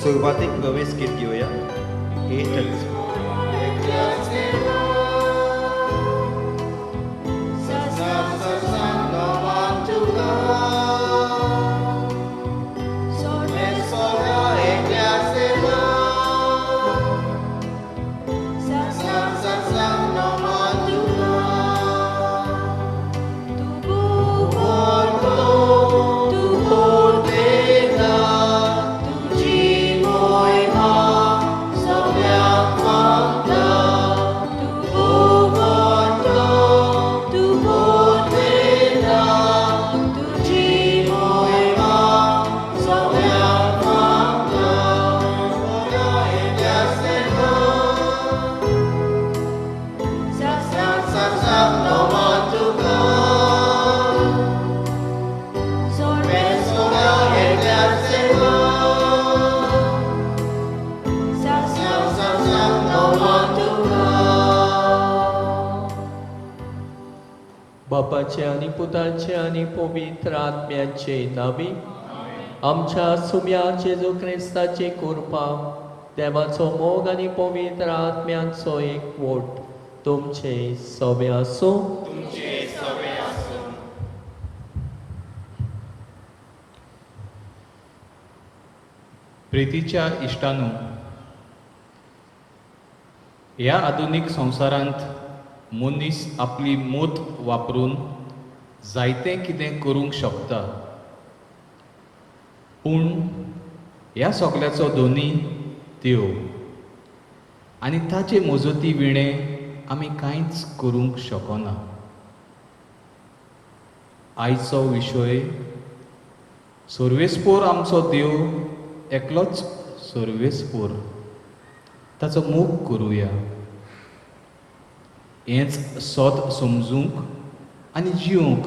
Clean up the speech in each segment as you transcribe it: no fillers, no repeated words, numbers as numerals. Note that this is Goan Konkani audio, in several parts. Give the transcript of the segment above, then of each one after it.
सुरवातीक प्रवेश गीत घेवया. 8 and बापाचे आनी पुताचे आनी पवित्र आत्म्याचे नावी आमच्या सुम्या जेजू क्रिस्ताची कृपा, देवाचो मोग आनी पवित्र आत्म्याचो एकवट तुमचे सवे आसूं. प्रितीच्या इश्टानू, ह्या आधुनीक संवसारांत मनीस आपली मोत वापरून जायतें कितें करूंक शकता, पूण ह्या सगल्याचो दोनी देव आनी ताचे मजती विणें आमी कांयच करूंक शकना. आयचो विशय सर्वेस्पोर आमचो देव एकलोच सर्वेस्पोर, ताचो मोग करुया. हेंच सत समजूंक आनी जिवंक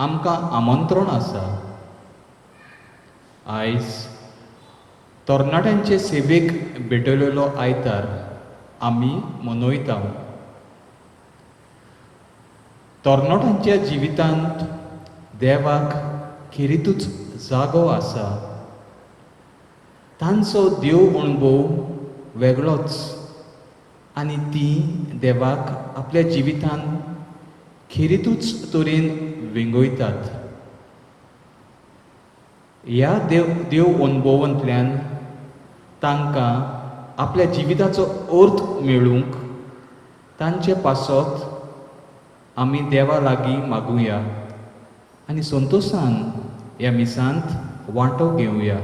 आमकां आमंत्रण आसा. आयज तरणाट्यांचे सेवेक भेटयलेलो आयतार आमी मनयता. तरणाट्यांच्या जिवितांत देवाक खेरीतूच जागो आसा. तांचो देव अणभव वेगळोच आनी ती देवाक आपल्या जिवितांत खेरीतूच तरेन वेंगयतात. ह्या देव अणभवांतल्यान तांकां आपल्या जिविताचो अर्थ मेळूंक तांचे पासत आमी देवा लागीं मागुया आनी संतोशान ह्या मिसांत वांटो घेवया.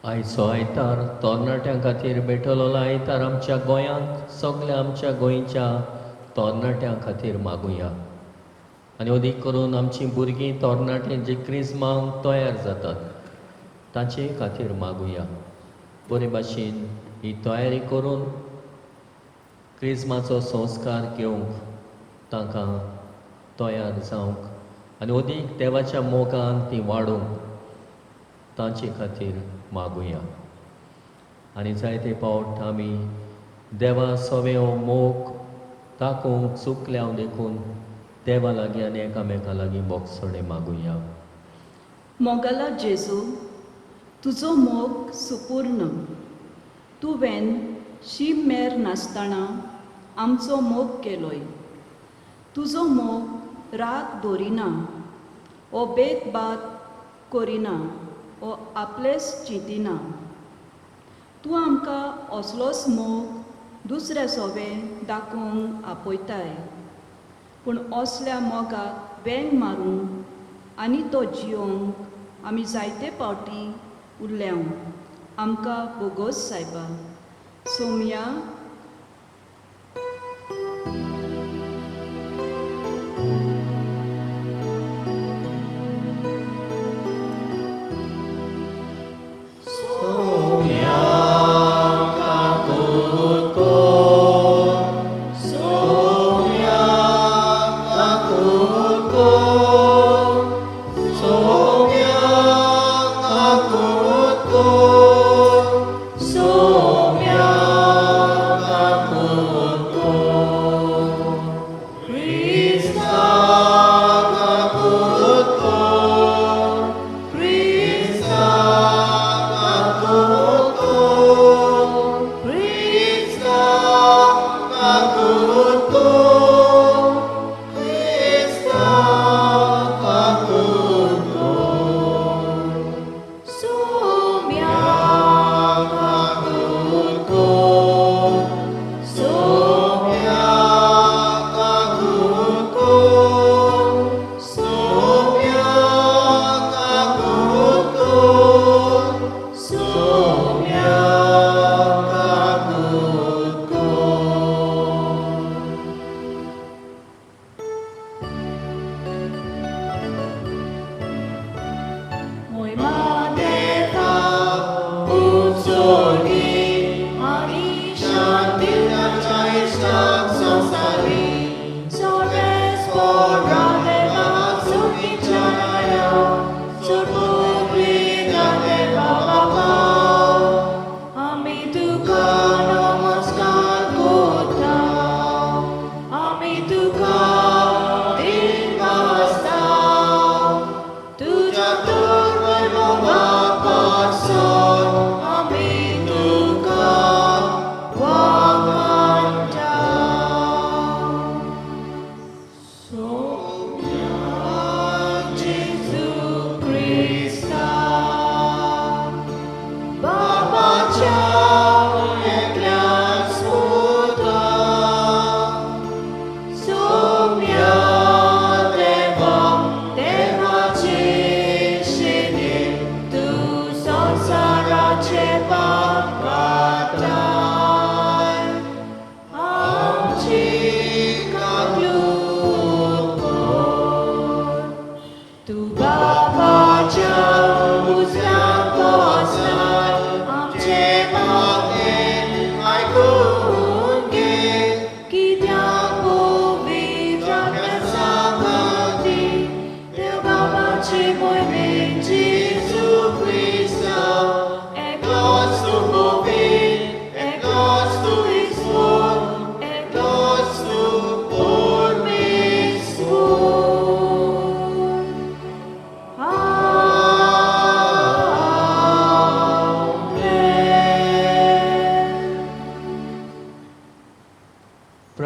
आयचो आयतार तरणाट्यां खातीर भेटवलेलो आयतार आमच्या गोंयांत सगल्या आमच्या गोंयच्या तरणाट्यां खातीर मागुया आनी अदीक करून आमचीं भुरगीं तरणाटे जे क्रिस्मांक तयार जातात तांचे खातीर मागुया. बरे भाशेन ही तयारी करून क्रिस्माचो संस्कार घेवंक तांकां तयार जावंक आनी अदीक देवाच्या मोगान ती वाडोवंक तांचे खातीर मागुया. आनी जायते फावट आमी देवा सवे हो मोग दाखोवंक चुकल्या देखून देवा लागीं आनी एकामेका लागीं बोगसणें मागुया. मोगाला जेजू, तुजो मोग सुपूर्ण. तुवें शीम मेर नासतना आमचो मोग केलोय. तुजो मोग राग दवरिना, ओ भेदभाद करिना, ओ आपलेच चिंतिना. तूं आमकां असलोच मोग दुसऱ्या सोवे दाखोवंक आपयताय, पूण असल्या मोगाक वेंग मारूंक आनी तो जियोंक आमी जायते फावटी उरल्या. आमकां बोगोस सायबा. सोमया. Christ.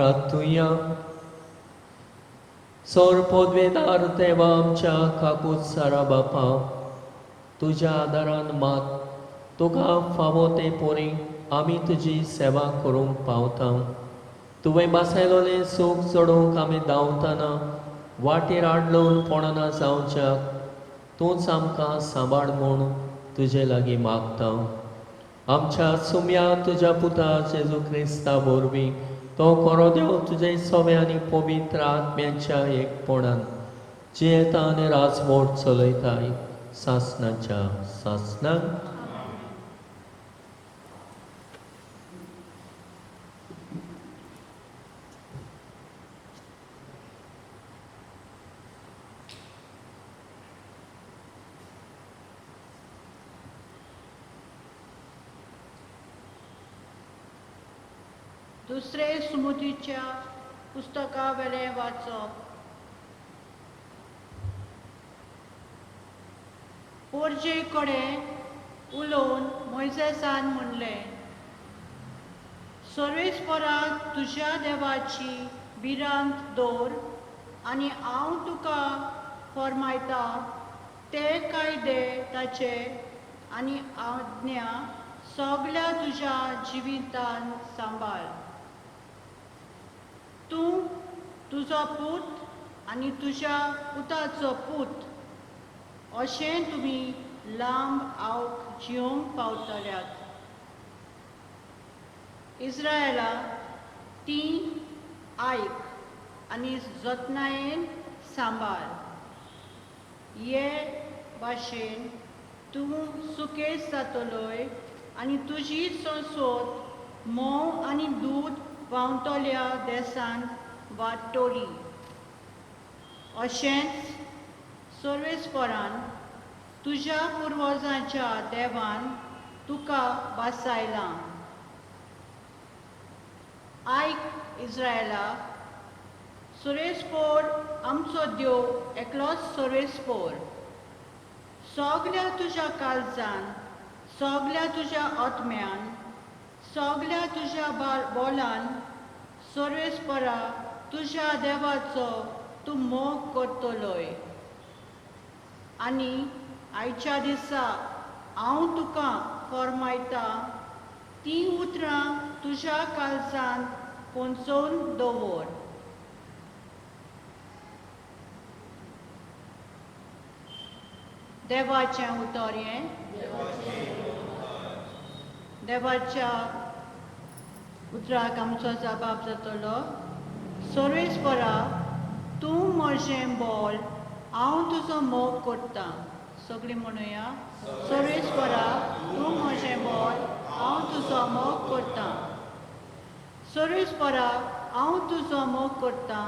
आत्तुया. सोर पदवेदार देवा आमच्या काकूत सारा बापा, तुज्या आदारान मात तुका फावो ते पोरी आमी तुजी सेवा करूंक पावता. तुवें बासायलोलें सूख चडोवंक आमी धांवतना वाटेर आडलोवन पडना जावच्याक तूंच आमकां सांबाळ म्हूण तुजे लागीं मागता. आमच्या सुम्या तुज्या पुता जेजू क्रिस्ता वरवीं तो खरो देव तुजे सवे आनी पवित्र आत्म्याच्या एकपणान जियेता आनी राजवट चलयताय सासनाच्या सासनाक. दुसरे स्मृतीच्या पुस्तकावेलें वाचप. पोरजे कडेन उलोवन मोयजेसान म्हणलें, सर्वेस्परा तुज्या देवाची भिरांत दवर आनी हांव तुका फर्मायता ते कायदे ताचे आनी आज्ञा सगल्या तुज्या जिवितान सांबाळ. तूं तुजो पूत आनी तुज्या पुताचो पूत अशें तुमी लांब आवक जिवंक पावतल्यात. इस्रायला ती आयक आनी जतनायेन सांबाळ. हे भाशेन तूं सुकेस जातलोय आनी तुजी संसोत म्होंव आनी दूद व्हांवतल्या देसान वाडटली. अशेंच सर्वेस्परान तुज्या पुर्वजांच्या देवान तुका वासायलां. आयक इस्रायला, सर्वेस्पोर आमचो देव एकलोच सर्वेस्पोर. सगल्या तुज्या काळजान, सगल्या तुज्या आत्म्यान, सगल्या तुज्या बोलान सर्वेस्परा तुज्या देवाचो तूं मोग करतलोय. आनी आयच्या दिसा हांव तुका फर्मायता तीं उतरां तुज्या काळजान पोंचोवन दवर. देवाचें उतर हें. देवाच्या उतराक आमचो जबाब जातलो. सर्वेस्परा तूं म्हजें बोल, हांव तुजो मोग करतां. सगळीं म्हणुया, सर्वेस्परा तूं म्हजें बोल, हांव तुजो मोग करतां. सर्वेस्परा हांव तुजो मोग करतां,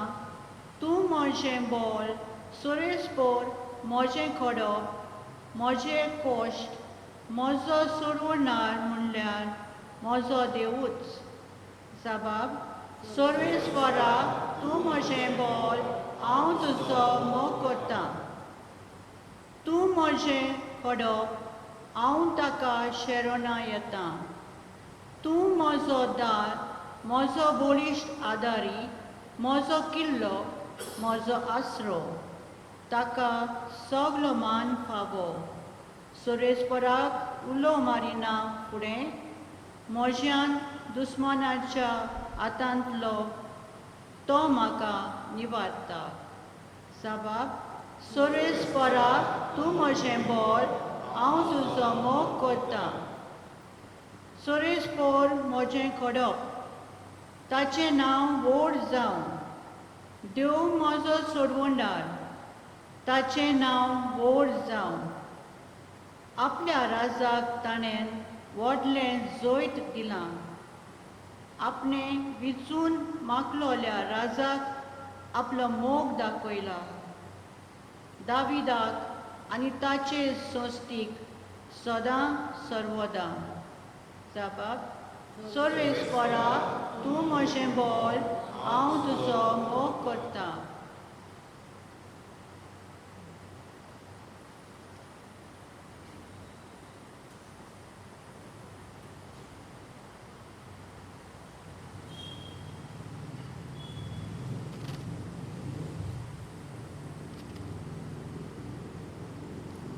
तूं म्हजें बोल. सर्वेस्पोर म्हजें खडप, म्हजें कोश्ट, म्हजो सोडवणार म्हणल्यार म्हजो देवूच. जबाब, सर्वेस्परा तूं म्हजें बोल, हांव तुजो मोग करतां. तूं म्हजें खडप, हांव ताका शेरोना येता. तूं म्हजो दार, म्हजो बळिश्ट आदारी, म्हजो किल्लो, म्हजो आसरो, ताका सगलो मान फावो. सर्वेस्पराक उलो मारिना फुडें म्हज्यान दुस्मानाच्या हातांतलो तो म्हाका निवारता. जबाब, सर्वेस्परा तूं म्हजें बोल, हांव तुजो मोग करतां. सर्वेस्पोर म्हजें खडप, ताचें नांव व्हड जावं. देव म्हजो सोडवणदार, ताचें नांव व्हड जावं. आपल्या राजाक ताणें व्हडलें जैत दिलां. आपणें विचून मागलोल्या राजाक आपलो मोग दाखयला. दाविदाक आनी ताचे संस्थीक सदां सर्वदां. जबाब, सर्वेस्परा तूं म्हजें बोल, हांव तुजो मोग करतां.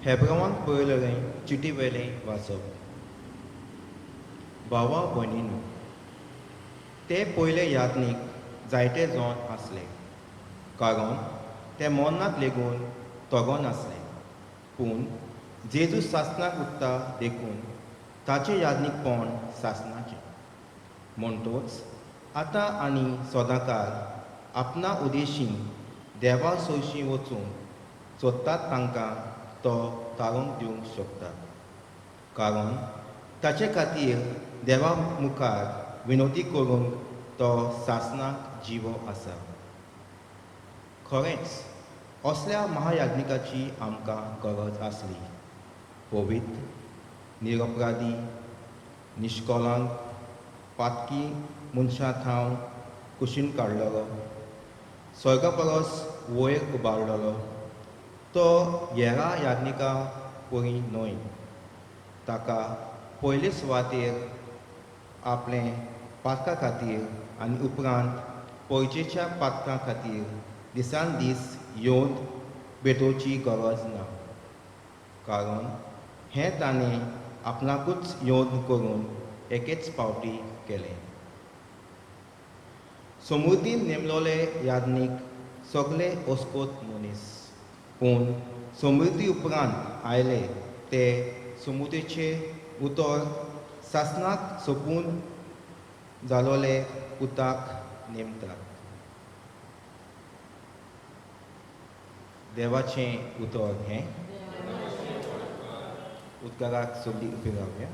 हेब्रावांक पयलें चिटी वेलें वाचप. भावा भयणींनो, ते पयले याज्ञीक जायते जावन आसले, कारण ते मरणाक लेगून तगो नासले. पूण जेजू सासणाक उरता देखून ताचें याज्ञीकपण सासणाचें. म्हणटोच आतां आनी सदांकाळ आपणा उदेशी देवा सोयशी वचूंक सोदतात तांकां तो तारोंक दिवंक शकता, कारण ताचे खातीर देवा मुखार विनोती करूंक तो सासणाक जिवो आसा. खरेंच असल्या महायाज्ञिकाची आमकां गरज आसली, पवित्र, निरपराधी, निश्कलंक, पातकी मनशां थावन कुशीन काडलेलो, स्वर्गा परस वयर उबारलेलो. तो हेरा याज्ञिका परी न्हय, ताका पयले सुवातेर आपलें पातका खातीर आनी उपरांत पयजेच्या पातकां खातीर दिसान दीस येवन भेटोवची गरज ना, कारण हें ताणें आपणाकूच येवन करून एकेच पावटी केलें. समृद्धीन नेमलोले याज्ञीक सगळे अस्कोत मनीस, पूण समृद्धी उपरांत आयले ते समुद्रीचे उतर सासणाक सोंपून जालोले पुताक नेमतात. देवाचें उतर हें. उदकाराक सगळीं उबी रावया.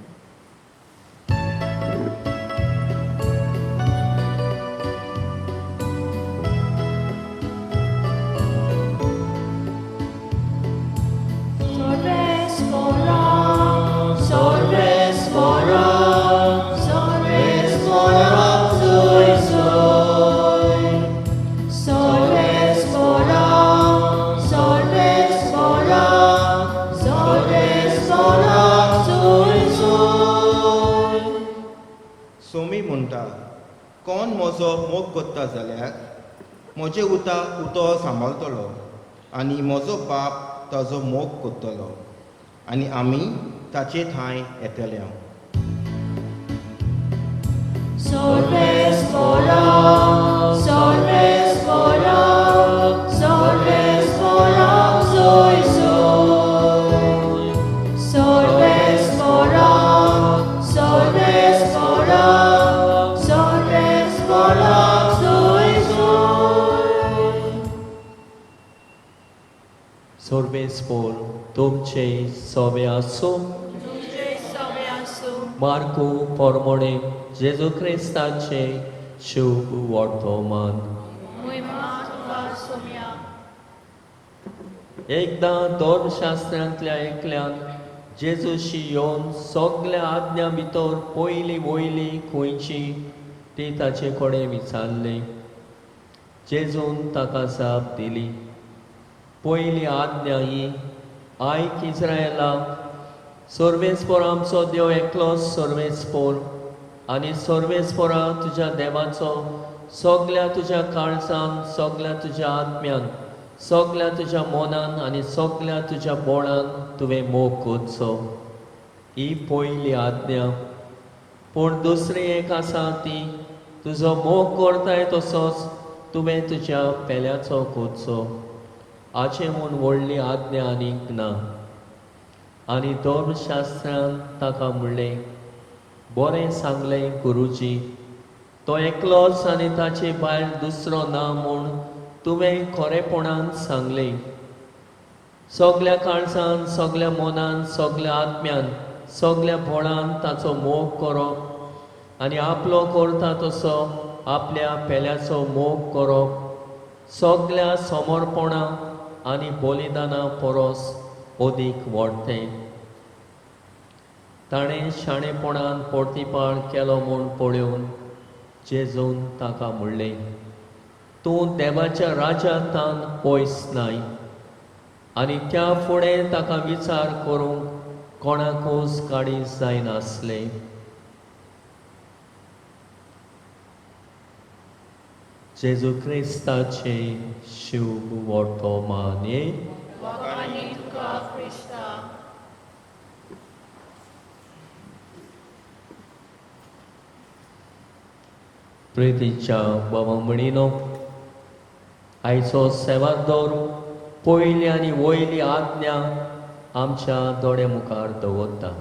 सोमी म्हणटा, कोण म्हजो मोग करता जाल्यार म्हजें उतर सांबाळटलो आनी म्हजो बाप ताजो मोग करतलो आनी आमी ताचे ठांय येतले. सर्वेस्पोर तुमचे सवे आसूं. मार्कू पोरमोणे जेजू क्रिस्ताचे शुभ वर्तमान. एकदां धर्मशास्त्रांतल्या एकल्यान जेजूशी येवन सगल्या आज्ञा भितर पयली वयली खंयची ती ताचे कडेन विचारली. जेजून ताका जाप दिली, पयली आज्ञा ही, आयक इस्रायला, सर्वेस्पोर आमचो देव एकलोच सर्वेस्पोर, आनी सर्वेस्पोरा तुज्या देवाचो सगल्या तुज्या काळजान, सगल्या तुज्या आत्म्यान, सगल्या तुज्या मनान आनी सगल्या तुज्या बोळान तुवें मोग करचो. ही पयली आज्ञा. पूण दुसरी एक आसा ती, तुजो मोग करताय तसोच तुवें तुज्या पेल्याचो करचो. हाचे म्हूण व्हडली आज्ञा आनीक ना. आनी धर्मशास्त्रान ताका म्हणलें, बरें सांगलें गुरुजी, तो एकलोच आनी ताचे भायर दुसरो ना म्हूण तुवें खरेपणान सांगलें. सगल्या काळजान, सगल्या मनान, सगल्या आत्म्यान, सगल्या बळान ताचो मोग करप आनी आपलो करता तसो आपल्या पेल्याचो मोग करप सगल्या समर्पणा आनी बलिदाना परस अदीक व्हडतें. ताणें शाणेपणान पोर्तिपाळ केलो म्हूण पळोवन जेजून ताका म्हणलें, तूं देवाच्या राज्यांत पयस नाय. आनी त्या फुडें ताका विचार करूंक कोणाकूच काडीच जायनासलें. जेजू क्रिस्ताचे शुभ वर्तमान. प्रितीच्या बाबा म्हणिनो, आयचो सेवादोर पयली आनी वयली आज्ञा आमच्या दोळे मुखार दवरता.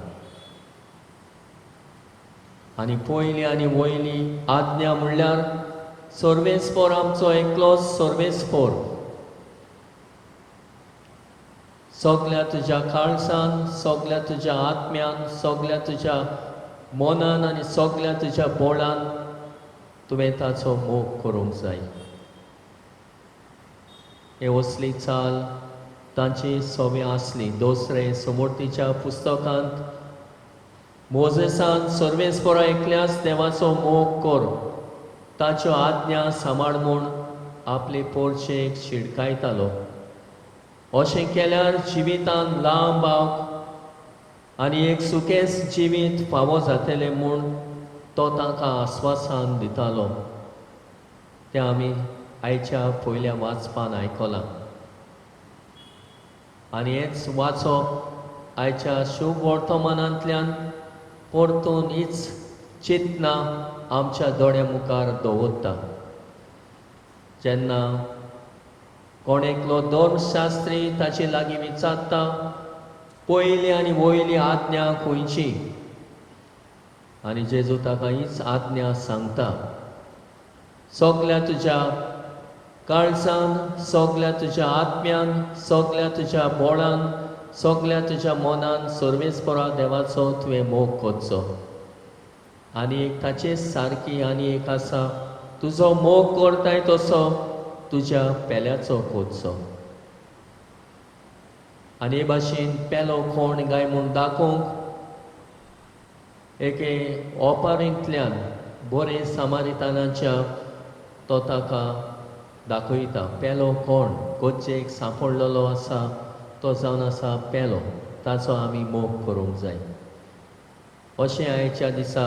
आनी पयली आनी वयली आज्ञा म्हणल्यार सर्वेस्पोर आमचो एकलोच सर्वेस्पोर. सगल्या तुज्या काळसान, सगल्या तुज्या आत्म्यान, सगल्या तुज्या मनान आनी सगल्या तुज्या बोळान तुवें ताचो मोग करूंक जाय. हे असली चाल तांची सवे आसली. दुसरे समोर्तीच्या पुस्तकांत मोजेसान सर्वेस्पोरा एकल्याच देवाचो मोग कर, ताच्यो आज्ञा सांबाळ म्हूण आपले पोरचेक शिडकायतालो. अशें केल्यार जिवितान लांब आनी एक सुकेस जिवीत फावो जातलें म्हूण तो तांकां आस्वासन दितालो. तें आमी आयच्या पयल्या वाचपान आयकलां. आनी हेंच वाचप आयच्या शुभ वर्तमानांतल्यान परतून हीच चिंतना आमच्या दोळ्या मुखार दवरता. जेन्ना कोण एकलो धर्मशास्त्री ताचे लागीं विचारता, पयली आनी वयली आज्ञा खंयची, आनी जेजू ताका हीच आज्ञा सांगता, सगल्या तुज्या काळजान, सगल्या तुज्या आत्म्यान, सगल्या तुज्या बोळान, सगल्या तुज्या मनान सर्वेस्परा देवाचो तुवें मोग करचो. आनी एक ताचे सारकी आनी एक आसा, तुजो मोग करताय तसो तुज्या पेल्याचो करचो. आनी हे भाशेन पेलो कोण गाय म्हूण दाखोवंक एके ओपारींतल्यान बरे सामारितानाच्या तो ताका दाखयता. पेलो कोण गज्जेक सांपडलेलो आसा तो जावन आसा पेलो, ताचो आमी मोग करूंक जाय. अशें आयच्या दिसा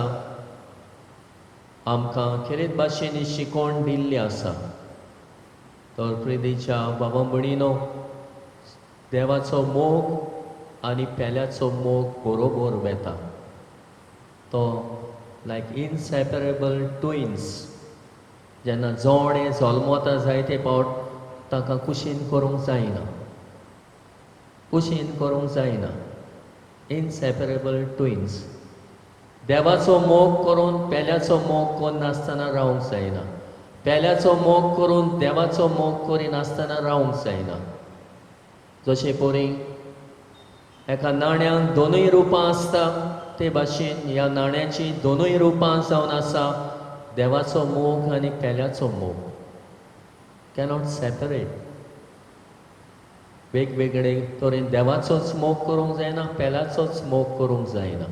आमकां खेरीत भाशेन शिकवण दिल्ली आसा. तर प्रितीच्या बाबा भयणीनो, देवाचो मोग आनी पेल्याचो मोग बरोबर वेता. तो लायक इनसेपरेबल ट्विन्स. जेन्ना जोडे जल्मता जायते फावट तांकां कुशीन करूंक जायना, कुशीन करूंक जायना. Inseparable twins. देवाचो मोग करून पेल्याचो मोग करनासतना रावंक जायना, पेल्याचो मोग करून देवाचो मोग करिनासतना रावंक जायना. जशें परी एका नाण्याक दोनूय रुपां आसता, ते भाशेन ह्या नाण्याची दोनूय रुपां जावन आसा, देवाचो मोग आनी पेल्याचो मोग. Cannot separate. वेगवेगळे तरेन देवाचोच मोग करूंक जायना, पेल्याचोच मोग करूंक जायना.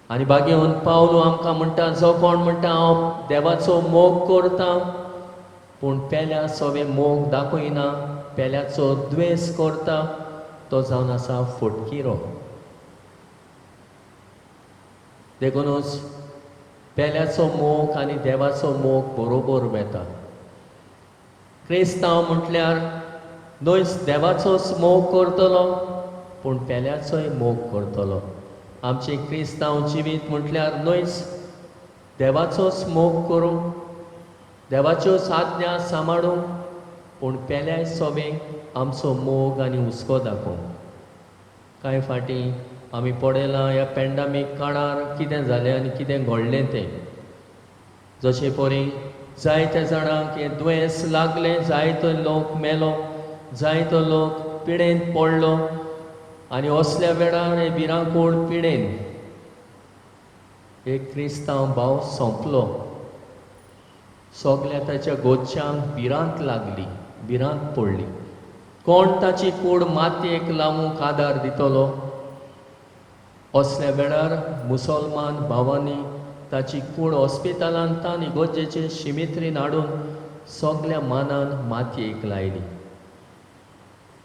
आनी बागेवन पावलो आमकां म्हणटा, जो कोण म्हणटा हांव देवाचो मोग करता पूण पेल्या सोवे मोग दाखयना, पेल्याचो द्वेस करता, तो जावन आसा फटकिरो. देखूनच पेल्याचो मोग आनी देवाचो मोग बरोबर वेता. क्रिस्तांव म्हटल्यार न्हय देवाचोच मोग करतलो पूण पेल्याचोय मोग करतलो. आमचें क्रिस्तांव जिवीत म्हटल्यार न्हयच देवाचोच मोग करूंक, देवाच्योच आज्ञा सांबाळूंक, पूण पेल्याय सोबेक आमचो मोग आनी हुस्को दाखोवंक. कांय फाटीं आमी पळयलां ह्या पॅन्डॅमीक काळार कितें जालें आनी कितें घडलें तें. जशें परी जायत्या जाणांक हें दुयेंस लागलें, जायतो लोक मेलो, जायतो लोक पिडेन पडलो. आनी असल्या वेळार हे भिरांकूळ पिडेन एक क्रिस्तांव भाव सोंपलो. सगल्या ताच्या गोच्यांक भिरांत लागली, भिरांत पडली. कोण ताची कूड मातयेक लावूंक आदार दितलो? असल्या वेळार मुसलमान भावांनी ताची कूड हॉस्पिटलांत तांणी इगर्जेचे शिमित्रीन हाडून सगल्या मानान मातयेक लायली.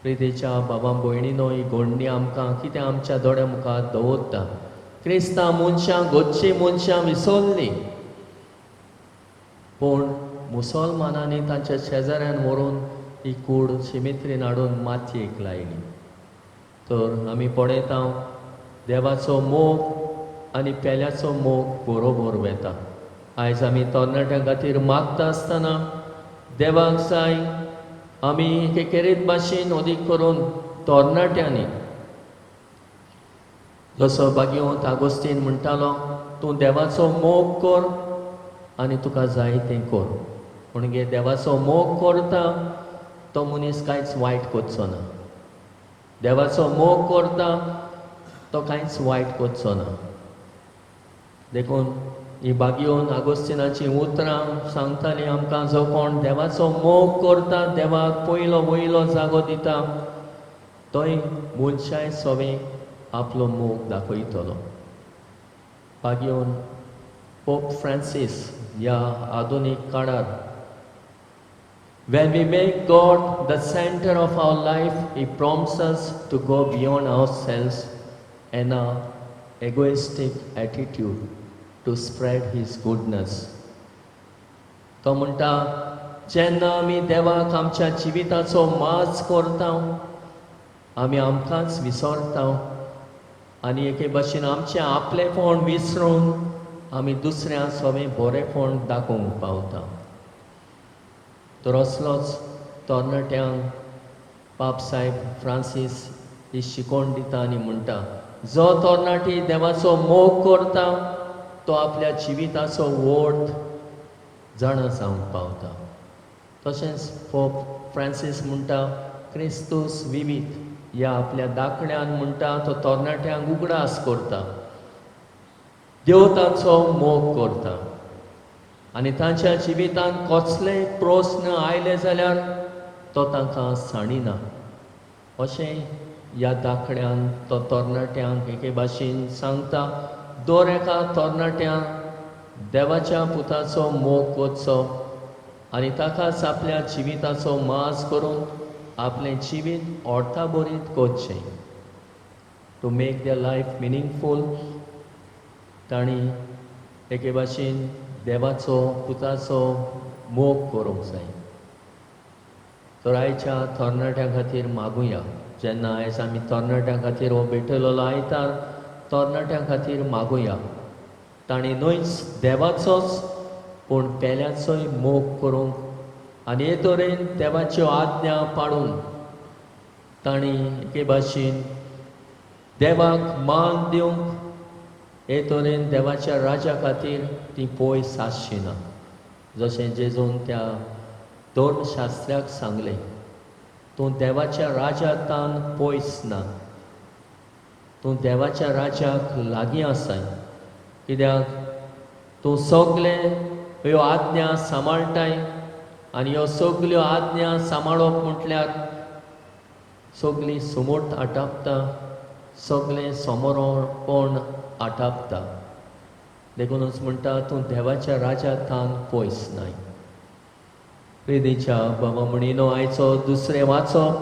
प्रितीच्या बाबा भयणीनो, ही घडणी आमकां कितें आमच्या दोळ्या मुखार दवरता. क्रिस्तांव मनशां, गोदची मनशां विसरलीं, पूण मुसलमानांनी तांच्या शेजाऱ्यान व्हरून ही कूड शिमित्रीन हाडून मातयेक लायली. तर आमी पळयता देवाचो मोग आनी पेल्याचो मोग बरोबर वेता. आयज आमी तरणाट्यां खातीर मागता आसतना देवाक जाय आमी एकेकेरीत भाशेन अदीक करून तरणाट्यांनी, जसो बागेवंत आगोस्तीन म्हणटालो, तूं देवाचो मोग कर आनी तुका जाय तें कर. पूण गे देवाचो मोग करता तो मनीस कांयच वायट करचो ना. देवाचो मोग करता तो कांयच वायट करचो ना. देखून ही बागयोन आगोस्तिनाचीं उतरां सांगतालीं आमकां, जो कोण देवाचो मोग करता, देवाक पयलो वयलो जागो दिता, तोय मनशाय सवे आपलो मोग दाखयतलो. बागयोन पोप फ्रांसीस ह्या आधुनीक काळार, When we make God the center of our life, He prompts us to go beyond ourselves and our egoistic attitude to spread His goodness. तो म्हणटा, जेन्ना आमी देवाक आमच्या जिविताचो माज करता, आमी आमकांच विसरता आनी एके भाशेन आमचें आपलेपण विसरून आमी दुसऱ्या सवें बरेंपण दाखोवंक पावता. तर असलोच तरणाट्यांक पाप साहेब फ्रांसीस ही शिकवण दिता आनी म्हणटा, जो तरणाटी देवाचो मोग करता तो आपल्या जिविताचो अर्थ जाणा जावंक पावता. तशेंच पोप फ्रांसीस म्हणटा, क्रिस्तूस विवीध ह्या आपल्या दाखण्यान म्हणटा तो तरणाट्यांक उगडास करता, देव तांचो मोग करता आनी तांच्या जिवितांत कसलेय प्रस्न आयले जाल्यार तो तांकां सांडिना. अशें ह्या दाखड्यान तो तरणाट्यांक एके भाशेन सांगता, दर एका तरणाट्यान देवाच्या पुताचो मोग करचो आनी ताकाच आपल्या जिविताचो माज करून आपलें जिवीत अर्थाभरीत करचें. To make their life meaningful तांणी एके भाशेन देवाचो पुताचो मोग करूंक जाय. तर आयच्या तरणाट्यां खातीर मागुया. जेन्ना आयज आमी तरणाट्यां खातीर हो भेटयलेलो आयतार तरणाट्यां खातीर मागुया, तांणी न्हयच देवाचोच पूण पेल्याचोय मोग करूंक आनी हे तरेन देवाच्यो आज्ञा पाळून तांणी एके भाशेन देवाक मान दिवंक, हे तरेन देवाच्या राजा खातीर ती पयस आसची ना. जशें जेजून त्या धर्मशास्त्र्याक सांगलें, तूं देवाच्या राजातान पयस ना, तूं देवाच्या राज्याक लागीं आसाय, कित्याक तूं सगळे ह्यो आज्ञा सांबाळटाय आनी ह्यो सगल्यो आज्ञा सांबाळप म्हटल्यार सगळी सुमूट आटापता, सगळें समोरपण आटापता. देखूनच म्हणटा, तूं देवाच्या राज्यातान पयस नाय. प्रितीच्या बाबा म्हणिनो, आयचो दुसरें वाचप,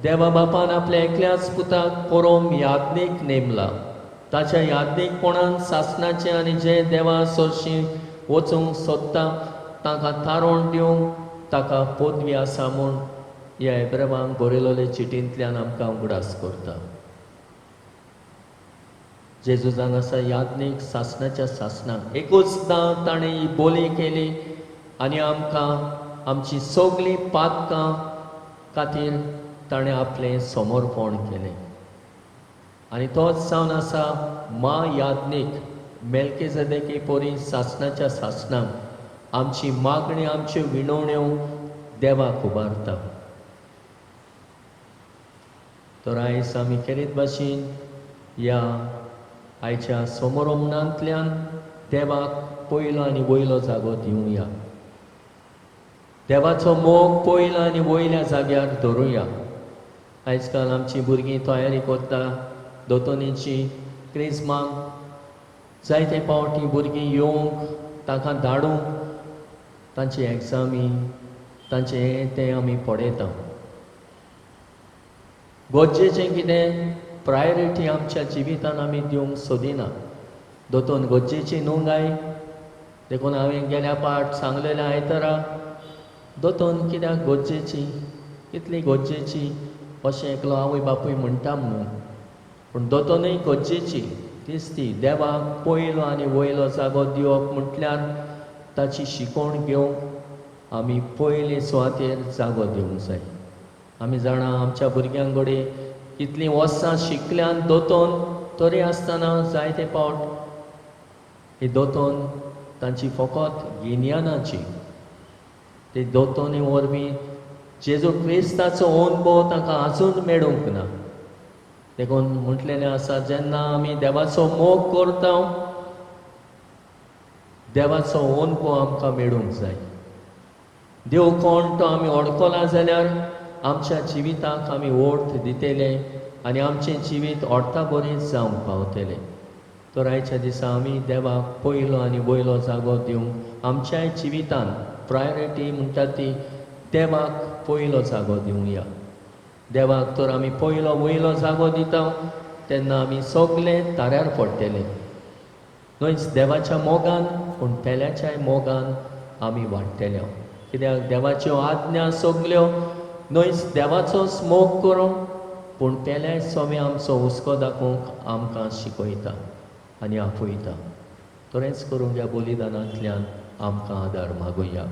देवा बापान आपल्या एकल्याच पुताक पोरोम याज्ञीक नेमला. ताच्या याज्ञीकपणान सासणाचें आनी जे देवा सरशीं वचूंक सोदता तांकां तारोण दिवंक ताका पदवी आसा म्हूण ह्या एब्रेवांक बरयलेले चिटींतल्यान आमकां उगडास करता. जेजू जावन आसा याज्ञीक सासणाच्या सासणाक. एकूचदां ताणें ही बोली केली आनी आमकां आमची सगळीं पातकां खातीर ताणें आपलें समर्पण केलें. आनी तोच जावन आसा मा याज्ञीक मेलकेजदेके पोरी सासणाच्या सासणाक आमची मागणी, आमच्यो विणवण्यो देवाक उबारता. तर आयज आमी खेरीत भाशेन ह्या आयच्या समोरमणांतल्यान देवाक पयलो आनी वयलो जागो दिवया. देवाचो मोग पयलो आनी वयल्या जाग्यार धरुया. आयज काल आमची भुरगीं तयारी करता दोतोनीची क्रिजमाक, जायते फावटी भुरगीं येवंक तांकां धाडूंक तांची एग्जामी तांचें हें तें आमी पळयता. गरजेचें कितें प्रायोरिटी आमच्या जिवितान आमी दिवंक सोदिना. दोतोन गरजेची न्हू गाय, देखून हांवें गेल्या पाट सांगलेलें आयतारा, दोतोन कित्याक गरजेची, कितली गरजेची अशें एकलो आवय बापूय म्हणटा म्हणून, पूण दोतोनूय गरजेची. तीच ती देवाक पयलो आनी वयलो जागो दिवप म्हटल्यार ताची शिकवण घेवंक आमी पयले सुवातेर जागो दिवंक जाय. आमी जाणा आमच्या भुरग्यां कडेन कितलीं वर्सां शिकल्यान दोतोन तरी आसतना जायते पावट ही दोतोन तांची फकत गिन्यानाची, ते दोतोनी वरवीं जेजू क्रिस्ताचो अनुभव तांकां आजून मेळूंक ना. देखून म्हटलेलें आसा, जेन्ना आमी देवाचो मोग करता देवाचो अनुभव आमकां मेळूंक जाय. देव कोण तो आमी वळखला जाल्यार आमच्या जिविताक आमी अर्थ दितले आनी आमचें जिवीत अर्था बरें जावंक पावतलें. तर आयच्या दिसा आमी देवाक पयलो आनी वयलो जागो दिवंक आमच्याय जिवितान प्रायोरिटी म्हणटा ती देवाक पयलो जागो दिवया. देवाक तर आमी पयलो वयलो जागो दिता तेन्ना आमी सगले ताऱ्यार पडटले, न्हयच देवाच्या मोगान पूण पेल्याच्याय मोगान आमी वाडटले. कित्याक देवाच्यो आज्ञा सगल्यो न्हयच देवाचोच मोग करूंक पूण पेल्याय स्वामी आमचो हुस्को दाखोवंक आमकां शिकयता आनी आपयता. तरेंच करूंक ह्या बलिदानांतल्यान आमकां आदार मागुया.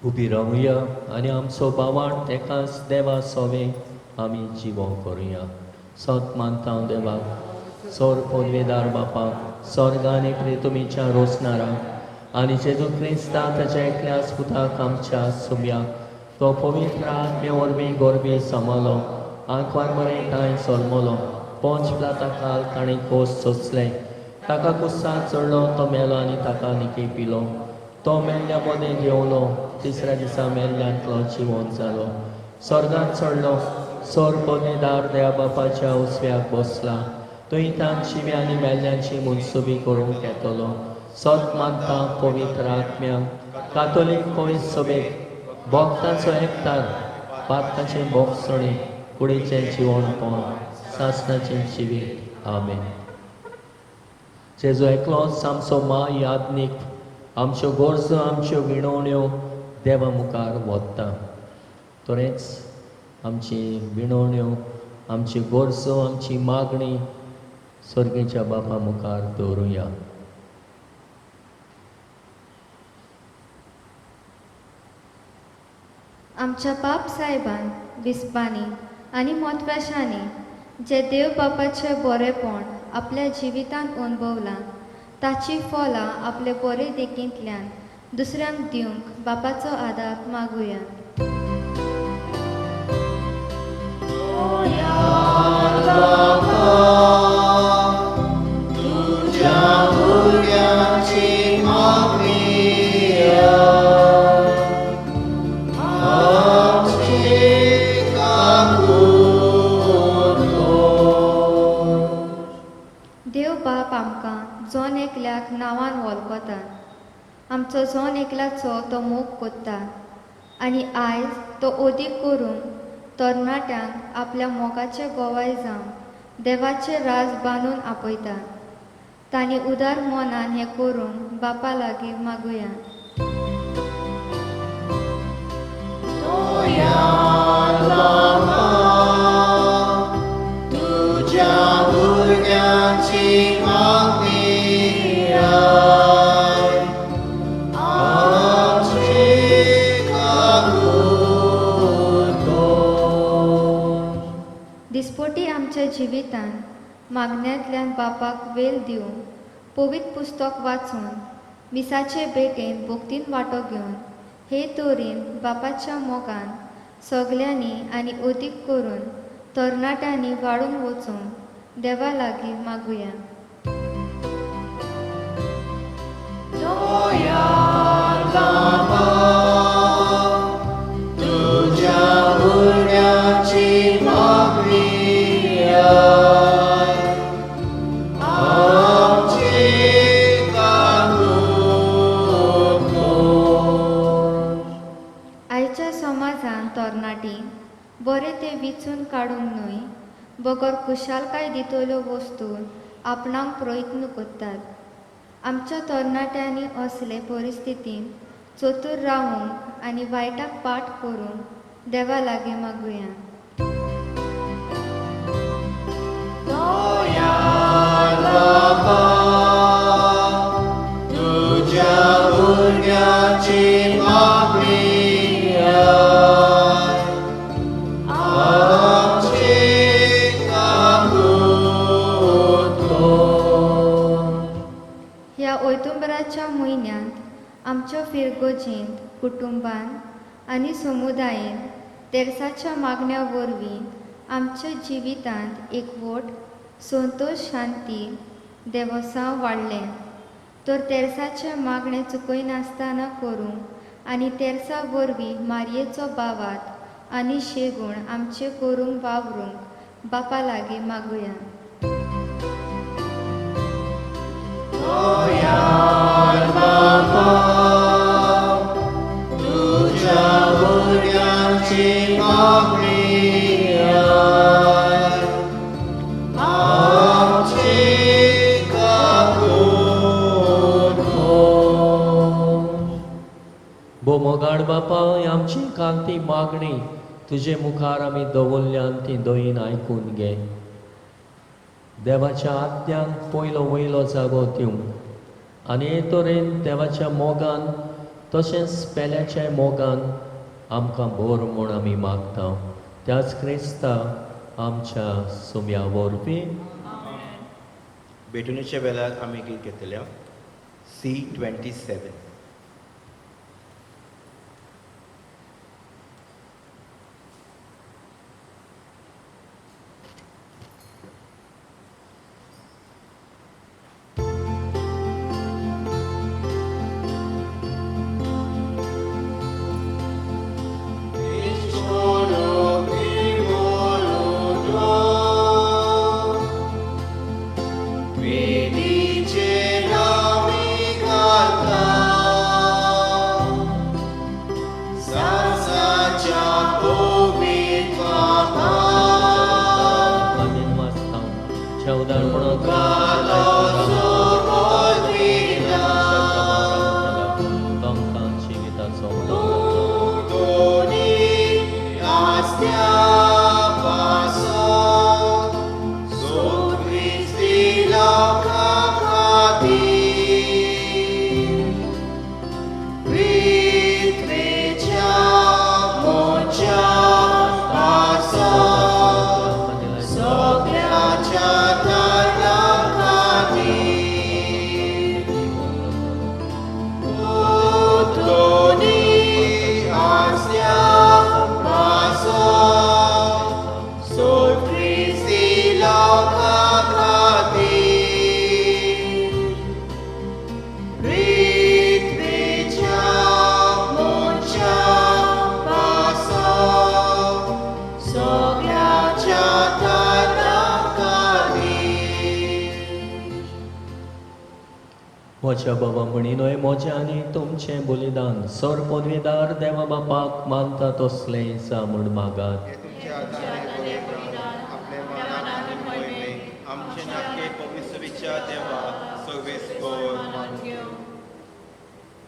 उबी रावया आनी आमचो बावाण एकाच देवा सोवे आमी जिवो करुया. सत मानता देवाक, सोर पदवेदार बापाक, स्वर्ग आनी प्रितुमीच्या रोसणाराक आनी जेजू क्रिस्ता ताच्या एकल्याच पुताक आमच्या सुम्याक, तो पवित्र आत्मे वरवीं गोरबी समालो, आंकवार बरें कांय सोलमलो, पोंच प्लाता काल ताणें खोस सोंसलें, ताका कुस्साक चडलो, तो मेलो आनी ताका निकी पिलो, तो मेल्ल्या मदें घेवलो, तिसऱ्या दिसा मेल्ल्यांतलो जिवोन जालो, स्वर्गांत चडलो, सोर पदवेदार देवा बापाच्या उजव्याक बसला, थंय तांची आनी मेल्ल्यांची मनसुबी करूंक येतलो. सत मानता पवित्र आत्म्याक, कातोलीक पवित्र सभेक, भक्तांचो एकतार, पातकाचें भोगसणें, कुडीचें जिवणपण, सासणाचें जिवीत. आमेन. जेजू एकलोच आमचो मा यादनीक, आमच्यो गरजो आमच्यो विणवण्यो देवा मुखार वता. तरेंच आमची विणवण्यो, आमची गरजो, आमची मागणी स्वर्गेच्या बापा मुखार दवरुया. आमच्या बाप साहेबान, बिस्पांनी आनी मोतव्याशांनी जे देव बापाचें बरेपण आपल्या जिवितांत अणभवलां ताची फलां आपले बरे देखींतल्यान दुसऱ्यांक दिवंक बापाचो आदार मागुया. देव बाप आमकां जण एकल्याक नांवान वळखता, आमचो जण एकल्याचो तो मोग कोत्ता आनी आयज तो अदीक करून तरणाट्यांक आपल्या मोगाचे गोवाय जावन देवाचे राज बांदून आपयता. तांणी उदार मनान हें करूंक बापा लागीं मागुया. दिसपटी आमच्या जिवितान मागण्यांतल्यान बापाक वेल दिवन, पवित्र पुस्तक वाचून, मिसाचे भेटेन भक्तीन वांटो घेवन हे तरेन बापाच्या मोगान सगल्यांनी आनी अदीक करून तरणाट्यांनी वाडून वचूंक देवा लागीं मागुया. आयच्या समाजान तरणाटी बरें तें विचून काडूंक न्हय बगर खुशालकाय दितल्यो वस्तू आपणाक प्रयत्न करतात. आमच्या तरणाट्यांनी असले परिस्थितीन चतूर रावूंक आनी वायटाक पाठ करूंक देवा लागीं मागुया. तुज्या भुरग्याची मागणी आमची काकूत कर. ह्या ओयतुंबराच्या म्हयन्यांत आमच्या फिरगोजींत, कुटुंबांत आनी समुदायेंत तेर्साच्या मागण्या वरवीं आमच्या जिवितांत एकवट, संतोश, शांती, देवसांव वाडलें तर तेर्साचें मागणें चुकयनासतना करूंक आनी तेर्सा वरवीं मारयेचो बावात आनी शेगूण आमचे करूंक वावरूंक बापा लागीं मागुया. तुज्या भुरग्यांची मागणी आमची काकूत कर. भो मोगाड बापा, आमची कांती मागणी तुजे मुखार आमी दवरल्यान ती दयेन आयकून घे. देवाच्या आज्ञांक पयलो वयलो जागो दिवंक आनी हे तरेन देवाच्या मोगान तशेंच पेल्याच्या मोगान आमकां भर म्हूण आमी मागता. त्याच क्रिस्ता आमच्या सुम्या वरवीं. भेटवणेच्या वेळार आमी गीत घेतल्या C27. म्हज्या बाबा म्हणिनोय म्हजें आनी तुमचें बलिदान सर पदवीदार देवा बापाक मानता तसलें जा म्हूण मागात.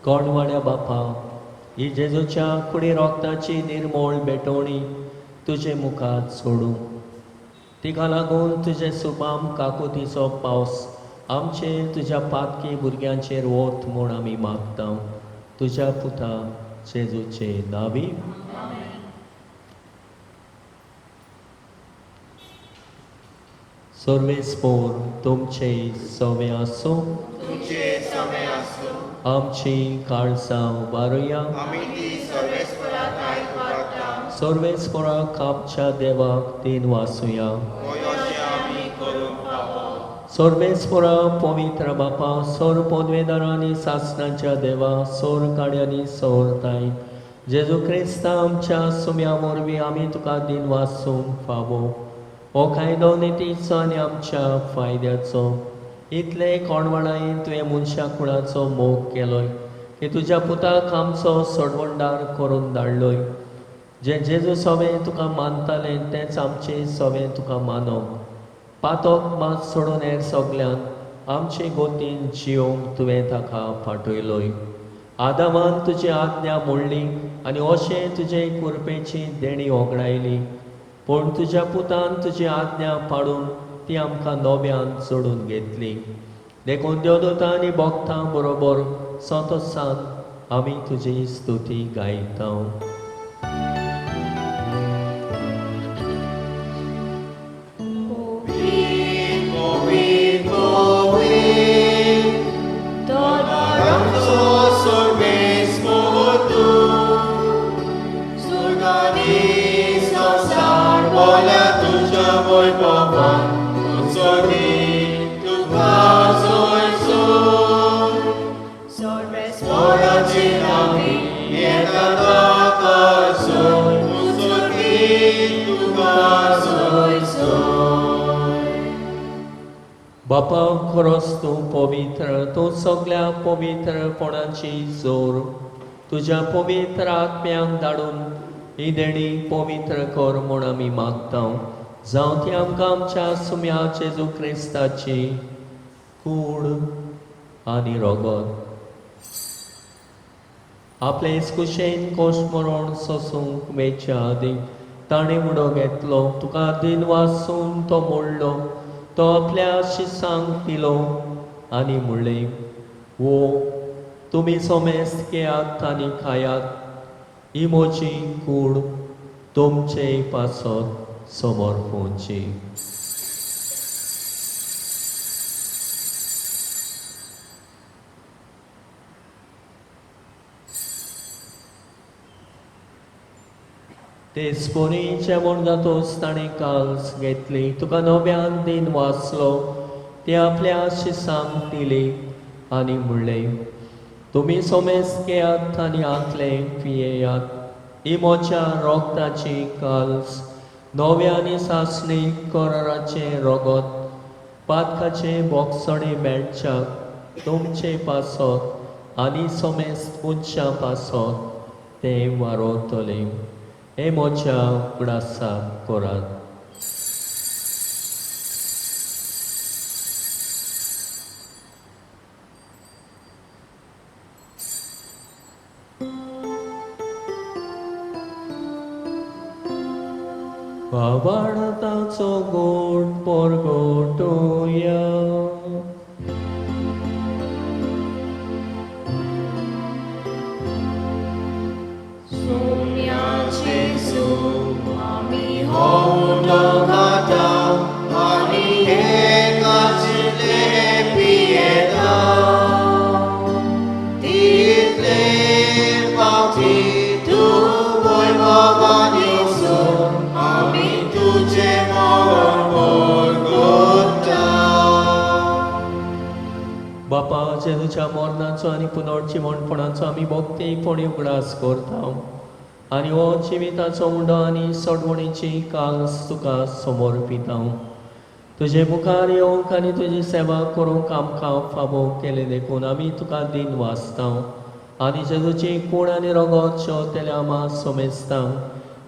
कोणवाड्या बापा, ही जेजूच्या कुडी रोगताची निर्मोळ भेटवणी तुजे मुखार सोडूं. तिका लागून तुजे सुबाम काकुतीचो पावस आमचेर तुज्या पातकी भुरग्यांचेर वत म्हूण आमी मागता. तुज्या पुता जेजूचे नांवी. सर्वेस्पोर तुमचे सवे आसूं. आमची काळजां उबारुया. सर्वेस्पोराक आमच्या देवाक दिन वासुया. सर्वेस्पोरा पवित्र बापा, सोर पदवेदारांनी सासणाच्या देवा, सोर काड्यांनी सोरताय जेजू क्रिस्ता आमच्या सुम्या वरवीं आमी तुका दिन वासूंक फावो. हो कायदो नितीचो आनी आमच्या फायद्याचो. इतले कोणवाणायेन तुवें मनशा कुळाचो मोग केलोय की तुज्या पुताक आमचो सोडवणदार करून धाडलोय. जे जेजू सवें तुका मानतालें तेंच आमचें सवें तुका मानप. पातक मात सोडून हेर सगल्यांक आमचे गोतीन जियोंक तुवें ताका पाठयलोय. आदामान तुजी आज्ञा मोडली आनी अशें तुजे कुरपेची देणी ओगडायली, पूण तुज्या पुतान तुजी आज्ञा पाडून ती आमकां नव्यान जोडून घेतली. देखून देवदूतां आनी भक्तां बरोबर संतोसान आमी तुजी स्तुती गायता. बापा, खरोच तूं पवित्र, तूं सगळ्या पवित्रपणाची जोर. तुज्या पवित्र आत्म्यांक धाडून ही देणी पवित्र कर म्हूण आमी मागता. जावं ती आमकां आमच्या सुम्या जेजू क्रिस्ताची कूड आनी रगत. आपले कुशेन कोश मरण सोसूंक वेच्या आदीं ताणें उडो घेतलो, तुका दिन वासून तो मोडलो, तो आपल्या शिसांक दिलो आनी म्हणलें, वो तुमी सोमेस्त घेयात आनी खायात, ही म्हजी कूड तुमचे पासत समर्पूंची. तेच परी जेवण जातोच ताणें काल्स घेतली, तुका नव्यान दिन वाचलो, ती आपल्या शिसांक दिली आनी म्हणलें, तुमी सोमेस्त घेयात आनी आंतलें पियेयात, ही म्हज्या रोगताची काल्स, नव्या आनी सासणी कराराचें रगत, पातकाचें बोगसणें मेळच्याक तुमचे पासत आनी सोमेस्त मनशां पासत तें वारोतलें. हे म्हज्या उगडासाक करात. बाबाळताचो गोड परगटोया. बापा, जेजूच्या मरणाचो आनी पुनर्जिवणपणाचो आमी भक्तीपणी उगडास करता आनी हो जिविताचो उंडो आनी सोडवणीची काल्स तुका समर्पिता. तुजे मुखार येवंक आनी तुजी सेवा करूंक आमकां फावो केलें देखून आमी तुका दिन वाचता आनी जेजूची कूड आनी रगत शेवतेल्या आमा समेजता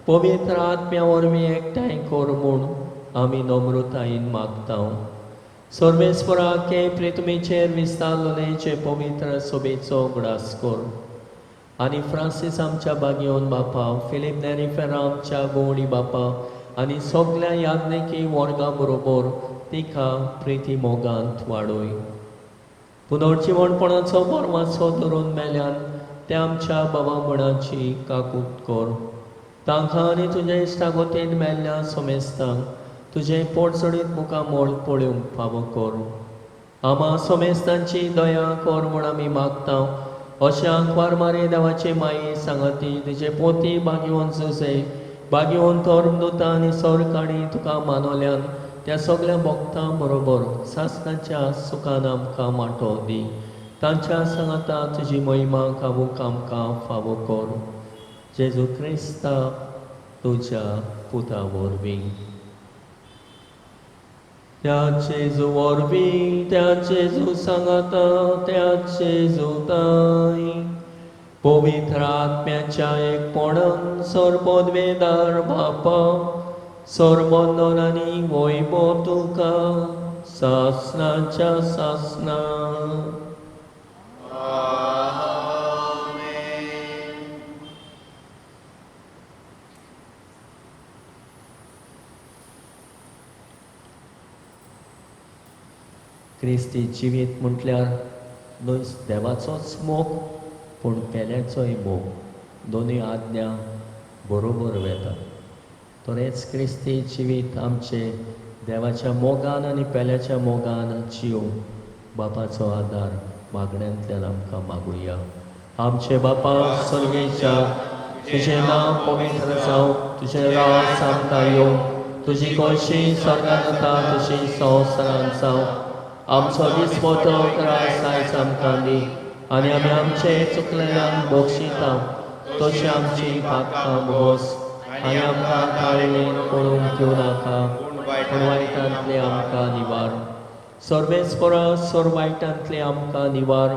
पवित्र आत्म्या वरवीं एकठांय कर म्हूण आमी नम्रतायेन मागता. सर्वेस्पराक हे प्रितुमेचेर विस्तारलेचे पवित्र सोबेचो उगडास कर आनी फ्रांसीस आमच्या बागयोन बापा, फिलीप नेरी फेरा आमच्या गोवणी बापा आनी सगल्या याज्ञिकी वर्गा बरोबर तिका प्रिती मोगांत वाडोय. पुनर्जिवणपणाचो बरवाचो धरून मेल्यान त्या आमच्या बाबा म्हणाची काकूत कर. तांकां आनी तुज्या इश्टागोतीन मेल्ल्या सोमेस्तांक तुजें पोटचडीत मुखामळ पळोवंक फावो कर. आमा सोमेस्तांची दया कर म्हूण आमी मागता. अशें आंकवार मारे देवाचे माये सांगाती तुजे पोती बागयोन जुजे बागयोन धर्मदूतां आनी सरकाणी तुका मानवल्यान त्या सगल्या भक्तां बरोबर सासणाच्या सुखान आमकां माटो दी. तांच्या सांगाता तुजी महिमा गावूंक आमकां फावो कर. जेजू क्रिस्ता तुज्या पुता वरवीं. त्या जेजू वरवीं, त्या जेजू सांगाता, त्या जेजूताय पवित्र आत्म्याच्या एकपणान सर्वोद्वेदार बापा, सर्वंदन आनी वैभव तुका सासनाच्या सासना. क्रिस्ती जिवीत म्हटल्यार न्हय देवाचोच मोग पूण पेल्याचोय मोग, दोनूय आज्ञा बरोबर वेता. तरेच क्रिस्ती जिवीत आमचे देवाच्या मोगान आनी पेल्याच्या मोगान जिवंक बापाचो आदार मागण्यांतल्यान आमकां मागुया. आमचे बापा स्वर्गेच्या, तुजें नांव पवित्र जावं, तुजें राज आमकां येवं, तुजी खोशी स्वर्गांत जाता तशी संवसारांत जावं. आमचो दिसपटो त्रास आयज आमकां दी आनी आमी आमचे चुकलेल्यांक बक्षिता तशी आमची पातकां भोस आनी आमकां काळेन पडूंक दिवं नाका पूण वायटांतले आमकां निवार. सर्वेस्परा सर वायटांतले आमकां निवार.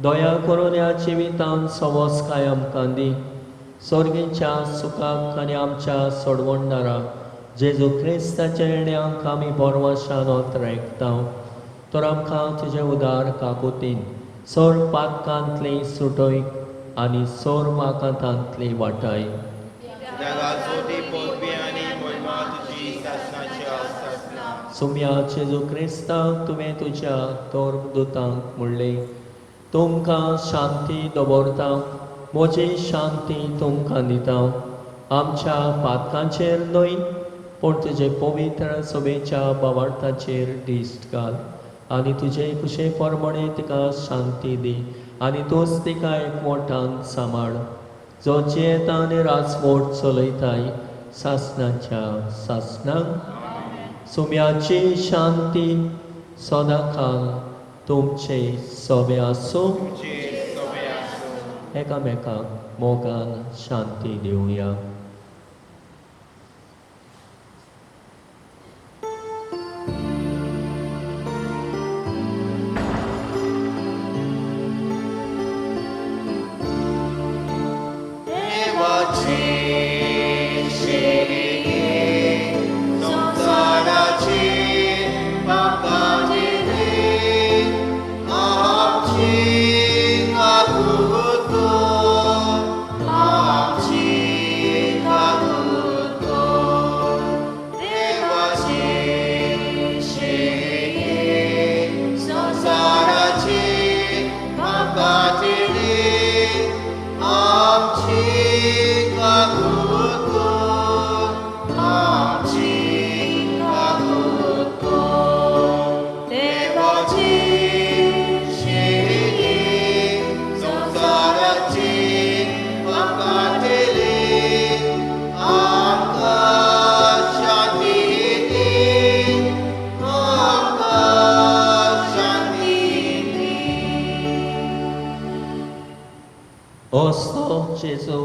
दया करून ह्या जिवितान सवसकाय आमकां दी. सर्गीच्या सुखाक आनी आमच्या सोडवणदाराक जेजू क्रिस्ताच्या येण्याक आमी बरवाशान ओतरेकता. तर आमकां तुजें उदार काकुतीन सोर पातकांतली सुटय आनी सोर वाकांतांतली वाटाय. सुम्या जेजू क्रिस्ताक तुवें तुज्या धर्मदुतांक म्हणलें, तुमकां शांती दवरता, म्हजी शांती तुमकां दिता. आमच्या पातकांचेर न्हय पूण तुजे पवित्र सभेच्या भावार्थाचेर दिश्ट घाल आनी तुजे कुशे प्रमाणे तिका शांती दी आनी तूंच तिका एकमोठान सांबाळ, जो जियेता आनी राजवट चलयताय सासनाच्या सासनाक. सुम्याची शांती सदांकाल तुमचे सोबे आसूं. एकामेकाक मोगान शांती दिवया. जेजू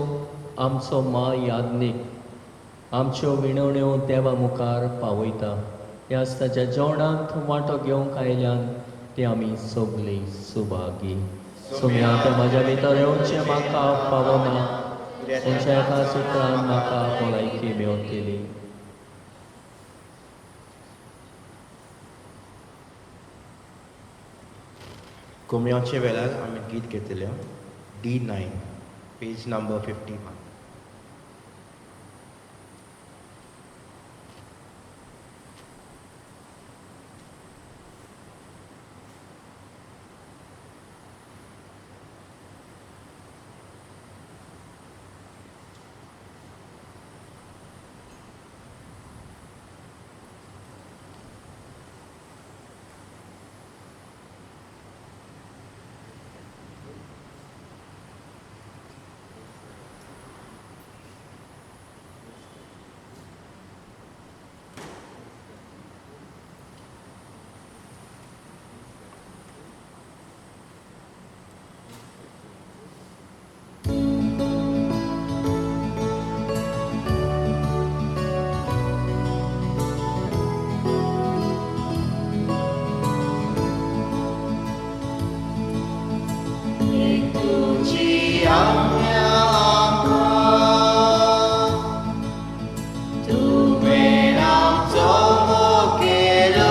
आमचो मा याज्ञीक आमच्यो विणवण्यो देवा मुखार पावयता. ह्याच ताच्या जेवणांत वांटो घेवंक आयल्यान ती आमी सगळीं सुभागी. सुम्या तें म्हाज्या भितर येवचें म्हाका पावना, तुमच्या एका सुत्रान म्हाका भलायकी मेवतली. कोमयाच्या वेळार आमी गीत घेतले D9, page number 51. तुवें आमचो मोग केलो.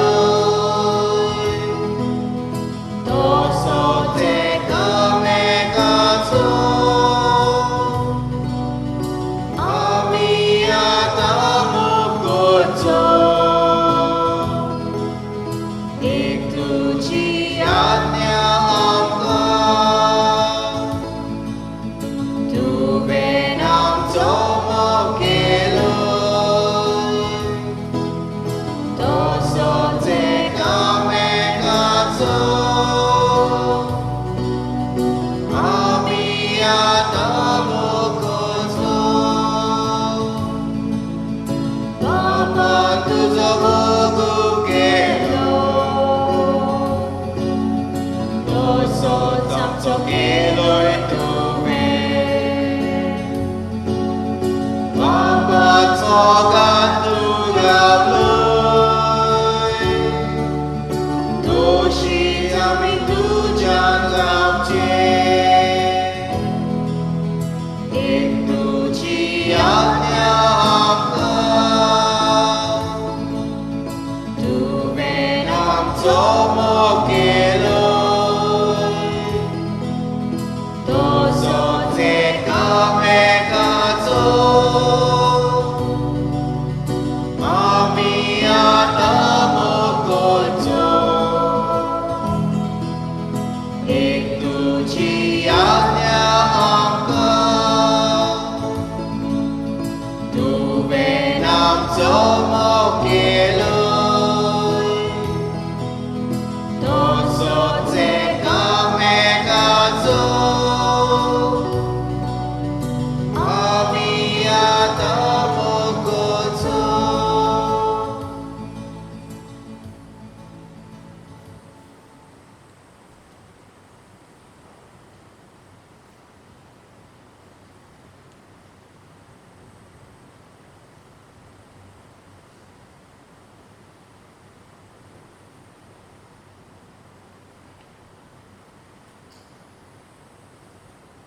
आतां मोग करचो. बापान तुजो मोग केलो तसोच आमचो केलोय तुवें. बापाचो गान तूं गावलोय दोशी आमी तुज्यान जावचे. एक तुजी आज्ञा आमकां तुवें आमचो मोग केलो तसोच एकामेकाचो. आमी आतां मोग करचो. एक तुजी आज्ञा आमकां तुवें आमचो मोग केलो तसोच एकामेकाचो. आमी आतां मोग करचो.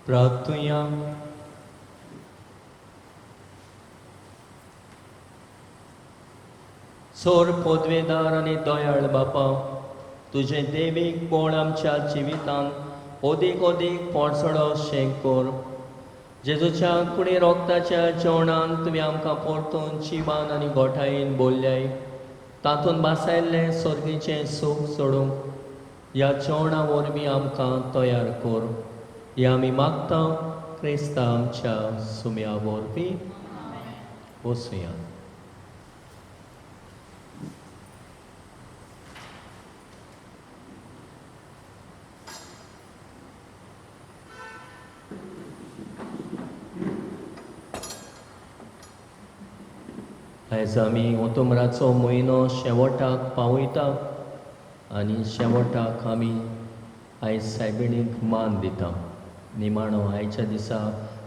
प्रार्थुया. सोर पोदवेदार आनी दयाळ बापा, तुजें देवीक कोण आमच्या जिवितांत ओदीक ओदीक पोरसडो शेक कर. जेजूच्या कुडी रोगताच्या जेवणान तुवें आमकां परतून जिवान आनी गोठायेन बोल्ल्याय. तातूंत बासायल्लें सर्गीचें सूख सोडूंक ह्या जेवणा वरवीं आमकां तयार कर. हे आमी मागता क्रिस्ता आमच्या सुम्या वरवीं. वसुया. आयज आमी ओतुमराचो म्हयनो शेवटाक पावयता आनी शेवटाक आमी आयज सायबिणीक मान दिता. निमाणो आयच्या दिसा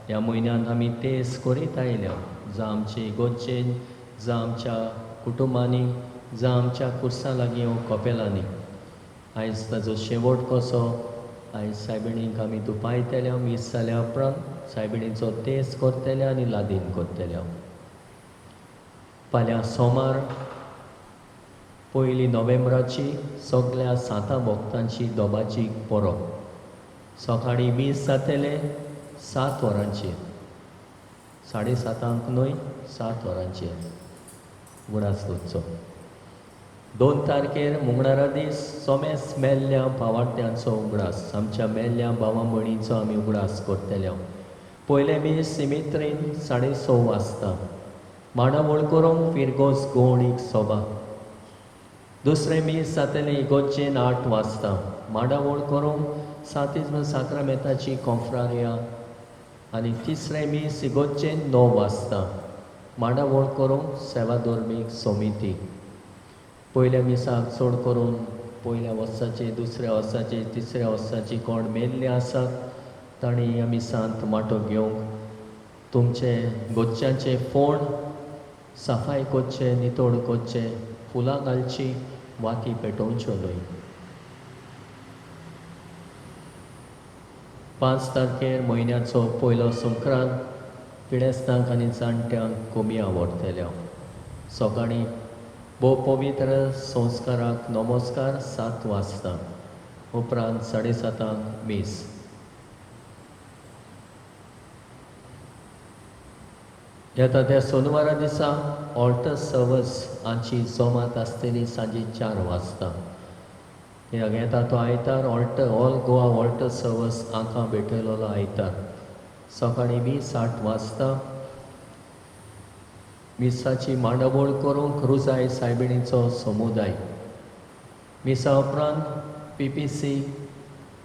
ह्या म्हयन्यांत आमी तेस करीत आयल्या, जावं आमचे इगोर्जेन, जावं आमच्या कुटुंबांनी, जावं आमच्या कुर्सां लागीं वो कपेलांनी. आयज ताजो शेवट कसो, आयज सायबिणीक आमी दुपायतल्या, मीस जाल्या उपरांत सायबिणीचो तेस करतले आनी लादीन करतले. फाल्यां सोमार 1 नोव्हेंबराची सगल्या सातां भक्तांची दोबाची परब. सकाळीं मीस जातलें 7 वरांचेर, 7:30 न्हय, 7 वरांचेर उगडास दवरचो. 2 तारखेर मुंगणारा दीस सोमेस मेल्ल्या भावार्त्यांचो उगडास, आमच्या मेल्ल्या भावा भयणींचो आमी उगडास करतले. पयलें मीस सिमित्रीन 6:30 वाजता मांडावळ करूंक फिरगोज गोवणीक सोबा. दुसरें मीस जातलें इगोर्जेन 8 वाजता मांडावळ करूंक सांतिज्म साक्रामेंताची कोंफ्रारिया. आनी तिसरें मीस इगोर्जेन 9 वाजता मांडावळ करूंक सेवाधर्मीक समिती. पयल्या मिसाक चड करून पयल्या वर्साचे, दुसऱ्या वर्साचे, तिसऱ्या वर्साची कोण मेल्ले आसात तांणी ह्या मिसांत वांटो घेवंक तुमचे गोच्यांचे फोण सफाय करचे, नितळ करचे, फुलां घालची, वाती पेटोवच्यो न्हय. 5 तारखेर म्हयन्याचो पयलो संक्रांत पिडेस्तांक आनी जाणट्यांक कमी आवडटल्या. सकाळीं भोव पवित्र संस्काराक नमस्कार 7 वाजता, उपरांत 7:30 मीस. येता त्या सोनवारा दिसा ऑल्टर सर्वस हांची जमात आसतली सांजे 4 वाजता. कित्याक येता तो आयतार ऑल्टर, ऑल गोवा ऑल्टर सर्वस हांकां भेटयलेलो आयतार सकाळीं मीस 8 वाजता. मिसाची मांडावळ करूंक रुजाय सायबिणीचो समुदाय. मिसा उपरांत PPC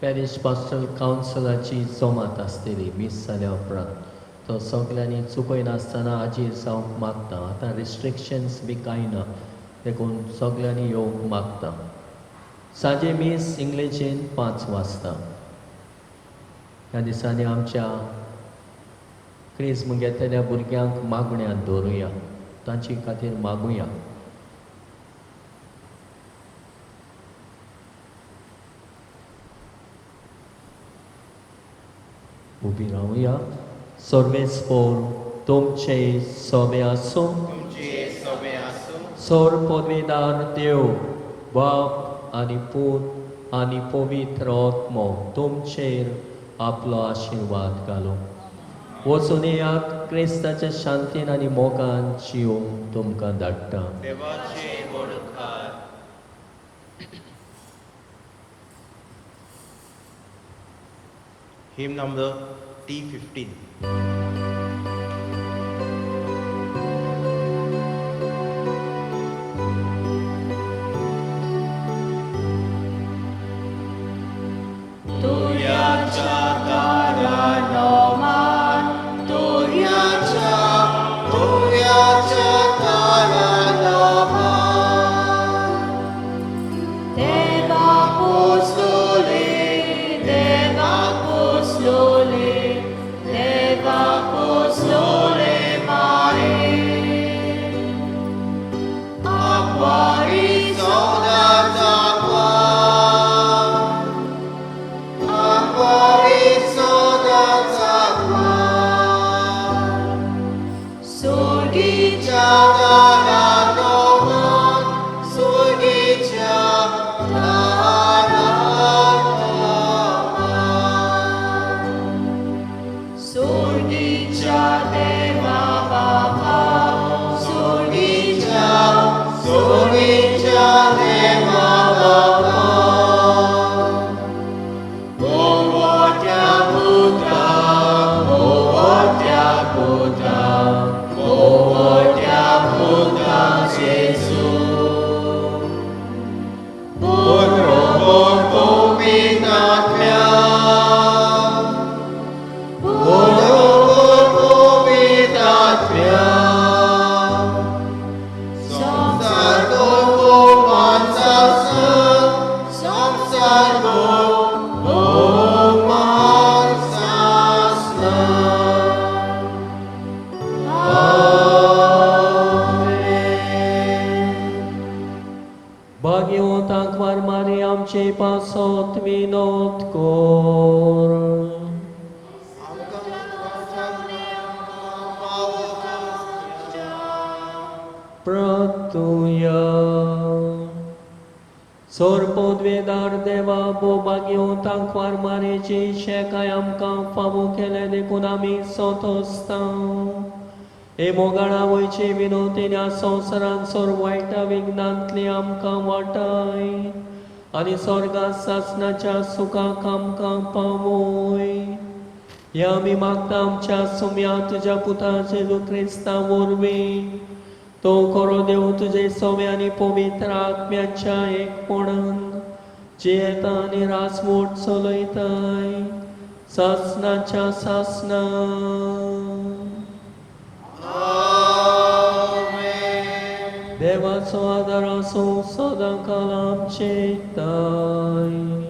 पॅरीश पास्टरल कावन्सिलाची जमात आसतली मीस जाल्या उपरांत. तो सगल्यांनी चुकयनासतना हाजीर जावंक मागता. आतां रिस्ट्रिक्शन्स बी कांय ना, देखून सगल्यांनी येवंक मागता. सांजे मीस इंग्लिशीन 5 वाजता. ह्या दिसांनी आमच्या क्रिज्म घेतलेल्या भुरग्यांक मागण्यांत दवरुया, तांचे खातीर मागुया. उबी रावया. सर्वेस्पोर तुमचे सोबे आसूं. सोर पदवीदार देव बाप आनी पूत आनी पवित्र आत्मो तुमचेर आपलो आशिर्वाद घालूं. वचून येयात, क्रिस्ताच्या शांतीन आनी मोगान जिवूंक तुमकां धाडटा. Hymn number T15. मोगाळा वयचे विनोदीन ह्या संवसारान सोर वायटा विघ्नांतली आमकां वाटाय आनी स्वर्गांत सासणाच्या सुखाक आमकां पावय. ह्या आमी मागता आमच्या सुम्या तुज्या पुता जेजू क्रिस्ता वरवीं. तो खरो देव तुजे सोम्या आनी पवित्र आत्म्याच्या एकपणान जियेता आनी राजवट चलयताय सासणाच्या सासणा. देवाचो आदार आसूं सदां काल आमचे ताय.